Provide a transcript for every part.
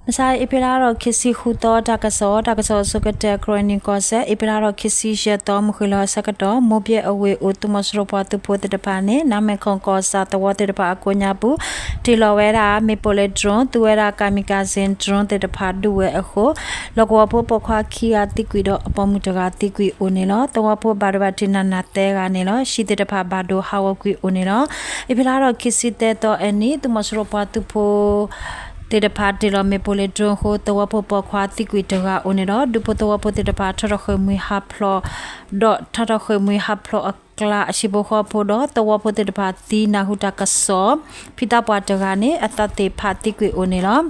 မဆါ အ့ဖြ့လါထီၣ်ခံဆံဃုသီ တၢ်ကစီၣ်, တၢ်ကစီၣ်အဆိကတၢၢ် ကရ့ၣ်နံၣ်ကီၢ်စဲၣ်, အ့ဖြ့လါထီၣ်ခံဆံယဲၢ်သီ မုၢ်ဃ့ၢ်လီၤအဆၢကတီၢ် မိၢ်ဘ့ၣ်အဝ့ၢ်အိၣ် သုးမီၤစိရိၤပှၤသုးဖိသ့ၣ်တဖၣ်န့ၣ် နါမဲၢ်ခိၣ်ကီၢ်ဆၣ်သဝီသ့ၣ်တဖၣ်အကိးညါပူၤ တ့ၢ်လီၤဝဲဒၣ် မ့ၣ်ပိၢ်လၢ drone သူဝဲဒၣ် kamikaze drone သ့ၣ်တဖၣ်ဒုးဝဲအဃိ လီၢ်ကဝီၤဖိပိာ်ခွါခံဂၤသံကွံာ်ဒီး အပိာ်မုၣ်တဂၤသံကွံာ်အိၣ်န့ၣ်လီၤ. သဝီဖိဘၣ်ဒိဘၣ်ထံးနးနးသၢဂၤန့ၣ်လီၤ. ဟံၣ်သ့ၣ်တဖၣ်ဘၣ်ဒိဟးဂီၤကွံာ်အိၣ်န့ၣ်လီၤ. အ့ဖြ့လါထီၣ်ခံဆံသၢသီအနံၤ သုးမီၤစိရိၤပှၤသုးဖိ သ့ၣ်တဖၣ်တ့ၢ်လီၤမ့ၣ်ပိၢ်လၢ drone အဃိ သဝီဖိပိာ်ခွါသံကွံာ်တဂၤအိၣ်န့ၣ်ဒီး ဒူဖိသဝီဖိသ့ၣ်တဖၣ် ထီၣ်ထီၣ်ဃ့ၢ်မှံဟးဖျိး ဒီးထီၣ်ထီၣ်ဃ့ၢ်မှံဟးဖျိးအကျါ အဟံၣ်ဖိဃီဖိဒီး သဝီဖိသ့ၣ်တဖၣ်သံနၢ်ဟူတၢ်ကစီၣ် ဖံသးပှၢ်တဂၤန့ၣ် အသးသ့ၣ်ဖးသံကွံာ်အိၣ်န့ၣ်လီၤ.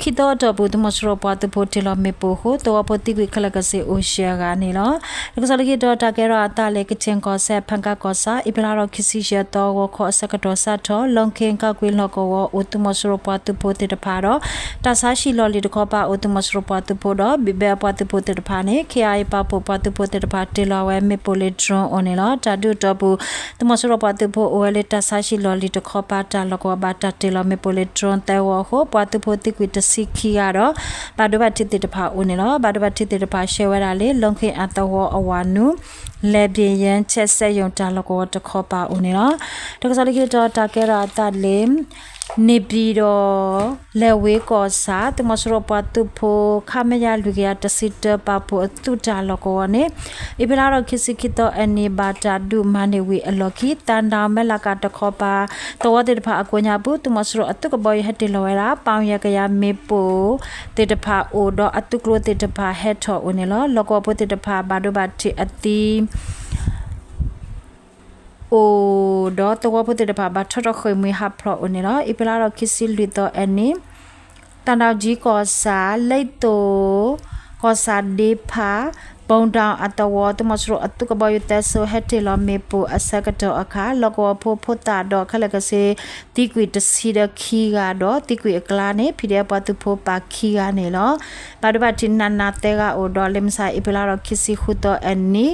ခံသီအတီၢ်ပူၤ သုးမီၤစိရိၤပှၤသုးဖိတ့ၢ်လီၤမ့ၣ်ပိၢ်အဃိ သဝီဖိသံကွံာ်ခဲလၢာ်ခဲဆ့အိၣ်ယဲၢ်ဂၤန့ၣ်လီၤ. တၢ်ကစီၣ်လၢခံတတီၤ တၢ်ကဲထီၣ်အသးလၢ ကခၠ့ၣ်ကီၢ်စဲၣ် ဖၣ်ကၣ်ကီၢ်ဆၣ် အ့ဖြ့လါထီၣ်ခံဆံယဲၢ်သီ ဂီၤခီအဆၢကတီၢ် စးထီၣ် လီၢ်ခ့ၣ်ကၣ်ကွ့ၢ်လီၢ်ကဝီၤအိၣ် သုးမီၤစိရိၤပှၤသုးဖိသ့ၣ်တဖၣ်ဒီး တၢ်ဆါဟံၣ်လီၢ်လံၤတခီပၤအိၣ် သုးမီၤစိရိၤပှၤသုးဖိဒီး ဘံၣ်ဘဲအပှၤသုးဖိသ့ၣ်တဖၣ်န့ၣ် ခ့ၣ်အါအ့ၣ် ပာ်ဖှိၣ်ပှၤသုးဖိသ့ၣ်တဖၣ် တ့ၢ်လီၤဝဲမ့ၣ်ပိၢ်လၢ drone အိၣ်န့ၣ်လီၤ. တၢ်ဒုးအတီၢ်ပူၤ သုးမီၤစိရိၤပှၤသုးဖိအိၣ်ဝဲလၢ တၢ်ဆါဟံၣ်လီၢ်လံၤတခီပၤတၢ်လီၢ်ကဝီၤ ဘၣ်တၢ်တ့ၢ်လီၤမ့ၣ်ပိၢ်လၢ drone သၢဂီၤအဃိ ပှၤသုးဖိသံကွံာ်တဆံခံဂၤဒီး ဘၣ်ဒိဘၣ်ထံးသ့ၣ်တဖၣ်အိၣ်န့ၣ်လီၤ. ဘၣ်ဒိဘၣ်ထံးသ့ၣ်တဖၣ်ဆှၢဝဲဒၣ်လၢ လီၢ်ခ့ၣ်အသဝီအဝၤနုာ် လဲၤဘ့ၣ်ယဲဆဲးစဲးယိၣ်တၢ်လီၢ်ကဝီၤတခီပၤအိၣ်န့ၣ်လီၤ. တၢ်ကစီၣ်လၢခံတတီၤ တၢ်ကဲထီၣ်အသးလၢ န့ၣ်ပၠံၣ်တီၣ် လဲၤဝ့ကီၢ်ဆၣ် သုးမီၤစိရိၤပှၤသုးဖိ ခမရ လွံၢ်ကယၤတဆံတၢ ပာ်ဖှိၣ်အသုးတၢ်လီၢ်ကဝီၤန့ၣ် အ့ဖြ့လါထီၣ်ခံဆံခံသီအနံၤ ဘၣ်တၢ်ဒုးမၤန့ၢ်ဝံၤအလီၢ်ခံ သးနါမဲၢ်လးကၤတခီပၤ သဝီသ့ၣ်တဖၣ်အကိးညါပူၤ သုးမီၤစိရိၤအသုးကဘီယူၤဟဲတ့ၢ်လီၤဝဲဒၣ် ပီၣ်ယဲၢ်ကယၤမ့ၣ်ပိၢ်သ့ၣ်တဖၣ်အိၣ်ဒီး အသုးကျိၤသ့ၣ်တဖၣ်ဟဲထီၣ်အိၣ်န့ၣ်လီၤ. လီၢ်ကဝီၤဖိသ့ၣ်တဖၣ် ဘၣ်ဒိဘၣ်ထံးအသံ အိၣ်ဒီးသဝီဖိသ့ၣ်တဖၣ် ဘၣ်ထီၣ်ထီၣ်ဃ့ၢ်မှံဟးဖျိးအိၣ်န့ၣ်လီၤ. အ့ဖြ့လါထီၣ်ခံဆံလွံၢ်သီအနံၤ သၣ်ဒၣ်ကၠံကီၢ်ဆၣ် လ့သိၣ် ကီၢ်ဆၣ်ဒ့ဖး ဘိၣ်ဒၣ်အသဝီ သုးမီၤစိရိၤအသုးကဘီယူၤသၢစိၤ ဟဲတ့ၢ်လီၤမ့ၣ်ပိၢ်အဆၢကတီၢ်အခါ လီၢ်ကဝီၤဖိဖိသၣ်ဒီးခဲလၢာ်ခဲဆ့ သံကွံာ်တဆံဒီးခံဂၤဒီး သံကွံာ်အကျါန့ၣ် ဖံဒဲးပှၤသုးဖိပာ်ခံဂၤန့ၣ်လီၤ. ဘၣ်ဒိဘၣ်ထံးနးနးသၢဂၤအိၣ်ဒီး လၢမုၢ်ဆါ အ့ဖြ့လါထီၣ်ခံဆံဃုသီအနံၤ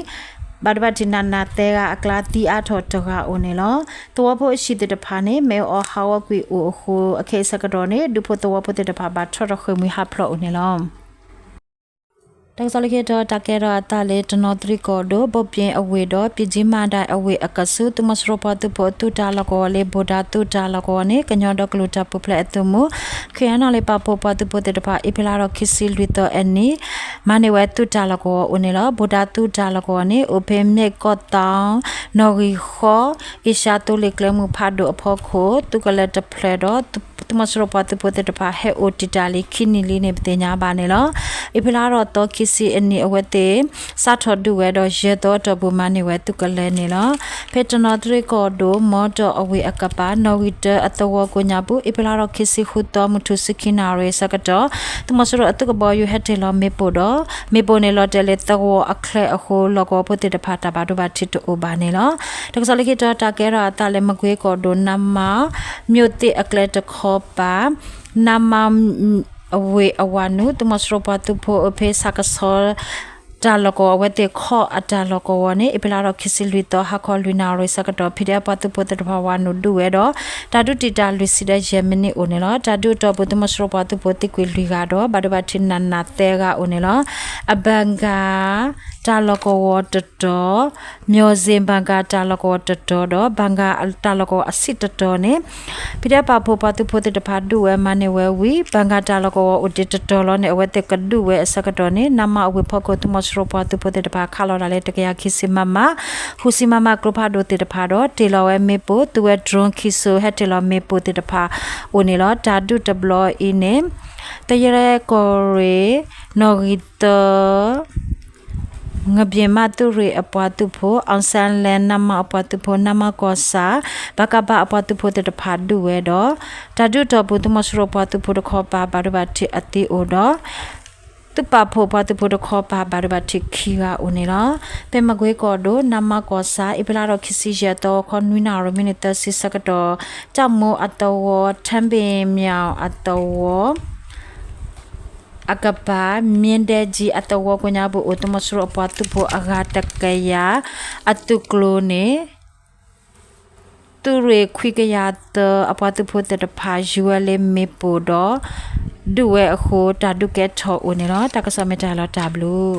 ဘၣ်ဒိဘၣ်ထံးနးနးသၢဂၤအကျါ သံအါထီၣ်တဂၤအိၣ်န့ၣ်လီၤ. သဝီဖိအဟံၣ်သ့ၣ်တဖၣ်န့ၣ် မ့ၢ်အီၣ်ဟးဂီၤကွံာ်အိၣ်အဃိ အခဲအံၤဆၢကတီၢ်န့ၣ် ဒူဖိသဝီဖိသ့ၣ်တဖၣ် ဘၣ်ထီၣ်ထီၣ်ဃ့ၢ်မှံဟးဖျိးအိၣ်န့ၣ်လီၤ. တၢ်ကစီၣ်လၢခံတတီၤ တၢ်ကဲထီၣ်အသးလၢ တနီသရံၣ်ကီၢ်ဒိၣ် ဘိၣ်ပၠ့ၣ်အဝ့ၢ်ဒီး ပၠ့ၣ်ကၠံမၤဒၣ်အဝ့ၢ်အကဆူး သုးမီၤစိရိၤပှၤသုးဖိအသုးတၢ်လီၢ်ကဝီၤလၢ ဘိၣ်ဒၣ်သုးတၢ်လီၢ်ကဝီၤန့ၣ် ကညီဒီကလုာ်တၢ်ပူၤဖျဲးအသုးမုၢ် ခ့ၣ်အဲၣ်နီၣ်လ့ၣ် ပာ်ဖှိၣ်ပှၤသုးဖိသ့ၣ်တဖၣ် အ့ဖြ့လါထီၣ်ခံဆံလွံၢ်သီအနံၤ မၤန့ၢ်ဝဲသုးတၢ်လီၢ်ကဝီၤအိၣ်န့ၣ်လီၤ. ဘိၣ်ဒၣ်သုးတၢ်လီၢ်ကဝီၤန့ၣ် အိၣ်ဖဲမ့ၢ်ကီၢ်သီ နီၣ်ဂံၢ်ဃီ အ့ရှါသိလ့ၣ်ကျဲမုၢ်ဖးဒိၣ်အဖီခိၣ် သုးကလၢၤတဖျၢၣ်ဒီး သုးမီၤစိရိၤပှၤသုးဖိသ့ၣ်တဖၣ် ဟဲအိၣ်တံာ်တာ်လံခံနံၣ်လံန့ၣ် ပသ့ၣ်ညါဘၣ်န့ၣ်လီၤ. အ့ဖြ့လါထီၣ်သီခံဆံအနံၤ အဝဲသ့ၣ် စးထီၣ်ဒုးဝဲဒီး ယဲၢ်သီအတီၢ်ပူၤ မၤန့ၢ်ဝဲသုးကလၢၤန့ၣ်လီၤ. ဖဲတနီသရံၣ်ကီၢ်ဒိၣ် မီတီၢ်အဝ့ၢ်အကပၤ နီၣ်ဂံၢ်တၢအသဝီကိးညါပူၤ အ့ဖြ့လါထီၣ်ခံဆံဃုသီ မုၢ်ထူၣ်ဆံခံနၣ်ရံၣ်အဆၢကတီၢ် သုးမီၤစိရိၤအသုးကဘီယူၤဟဲတ့ၢ်လီၤမ့ၣ်ပိၢ်ဒီး မ့ၣ်ပိၢ်န့ၣ်လီၤတဲာ်လၢ သဝီအချၢအဃိ လီၢ်ကဝီၤဖိသ့ၣ်တဖၣ် တၢ်ဘၣ်ဒိဘၣ်ထံးတအိၣ်ဘၣ်န့ၣ်လီၤ. တၢ်ကစီၣ်လၢခံတတီၤ တၢ်ကဲထီၣ်အသးလၢ မကွ့ကီၢ်ဒိၣ် နမ မြို့သစ်အကျဲတခီပၤ နမ အဝ့ၢ်အဝၤနုာ် သုးမီၤစိရိၤပှၤသုးဖိအိၣ်ဖဲဆၣ်ကဆီ တၢ်လီၢ်ကဝီၤ အဝဲသ့ၣ်ခီၣ်အတၢ်လီၢ်ကဝီၤန့ၣ် အ့ဖြ့လါထီၣ်ခံဆံလွံၢ်သီ ဟါခီလွံၢ်နၣ်ရံၣ်ဆၢကတီၢ် ဖံဒဲး ပှၤသုးဖိသ့ၣ်တဖၣ်ဝၤနုာ်ဒုးဝဲဒီး တၢ်ဒုးတံာ်တာ်လွံၢ်ဆံဒီးယဲၢ်မံးနံးအိၣ်န့ၣ်လီၤ. တၢ်ဒုးအတီၢ်ပူၤ သုးမီၤစိရိၤပှၤသုးဖိသံကွံာ်လွံၢ်ဂၤဒီး ဘၣ်ဒိဘၣ်ထံးနးနးသၢဂၤအိၣ်န့ၣ်လီၤ. အဘၣ်ဂၤ တၢ်လီၢ်ကဝီၤတတီၤ မၠီၣ်စ့ၣ်ဘၣ်ဂၤတၢ်လီၢ်ကဝီၤတတီၤဒီး ဘၣ်ဂၤတၢ်လီၢ်ကဝီၤအဆံးတတီၤန့ၣ် ဖံဒဲးပာ်ဖှိၣ်ပှၤသုးဖိသ့ၣ်တဖၣ်ဒုးဝဲမၤန့ၢ်ဝဲဝံၤ ဘၣ်ဂၤတၢ်လီၢ်ကဝီၤအိၣ်ဒံးတတီၤလီၤန့ၣ် အဝဲသ့ၣ်ကဒုးဝဲအဆၢကတီၢ်န့ၣ် နမ အဝ့ၢ်ဖီခိၣ် သုးမီၤစိရိၤပှၤသုးဖိသ့ၣ်တဖၣ် ခးလီၤတၢ်လၢတကယၤခံဆံ မမ ဃုဆံ မမ ကျိဖးဒိၣ်သ့ၣ်တဖၣ်ဒီး တ့ၢ်လီၤဝဲမ့ၣ်ပိၢ် သူဝဲ drone ခံစိၤ ဟဲတ့ၢ်လီၤမ့ၣ်ပိၢ်သ့ၣ်တဖၣ်အိၣ်န့ၣ်လီၤ. တၢ်ဒုးတဘျီအံၤန့ၣ် သယဲၢ်ကီၢ်ရ့ၣ် နီၣ်ဂံၢ်သၢ ငဘျ့ၣ်မးသုးရ့ၣ်အပှၤသုးဖိ အောင်ဆန်းလဲ နမ အပှၤသုးဖိ နမ ကီၢ်ဆၣ် ပကဖ အပှၤသုးဖိသ့ၣ်တဖၣ်ဒုးဝဲဒီး တၢ်ဒုးအတီၢ်ပူၤ သုးမီၤစိရိၤပှၤသုးဖိတခီပၤ ဘၣ်ဒိဘၣ်ထံးအသံအိၣ်ဒီး သုးပာ်ဖှိၣ်ပှၤသုးဖိတခီပၤ ဘၣ်ဒိဘၣ်ထံးခံဂၤအိၣ်န့ၣ်လီၤ. ဖဲမကွ့ကီၢ်ဒိၣ် နမ ကီၢ်ဆၣ် အ့ဖြ့လါထီၣ်ခံဆံယဲၢ်သီ ခီနွံနၣ်ရံၣ်မံးနံးသၢဆံဆၢကတီၢ် ကၠၣ်မိၣ်အသဝီ ထၢဘ့ၣ်မၠၣ်အသဝီ အကပၤ မ့ဒဲကၠံအသဝီကိးညါပူၤအိၣ် သုးမီၤစိရိၤအပှၤသုးဖိအဂၤတကယၤ အသုးကျိၤန့ၣ် သုးရ့ၣ်ခွံကယၤသၢ အပှၤသုးဖိသ့ၣ်တဖၣ် ယူၤဝဲလၢမ့ၣ်ပိၢ်ဒီး ဒုးဝဲအဃိ တၢ်ဒုးကဲထီၣ်အိၣ်န့ၣ်လီၤ. တၢ်ကစီၣ်မ့ၢ်တၢ်လီၤတၢ်ဘျုး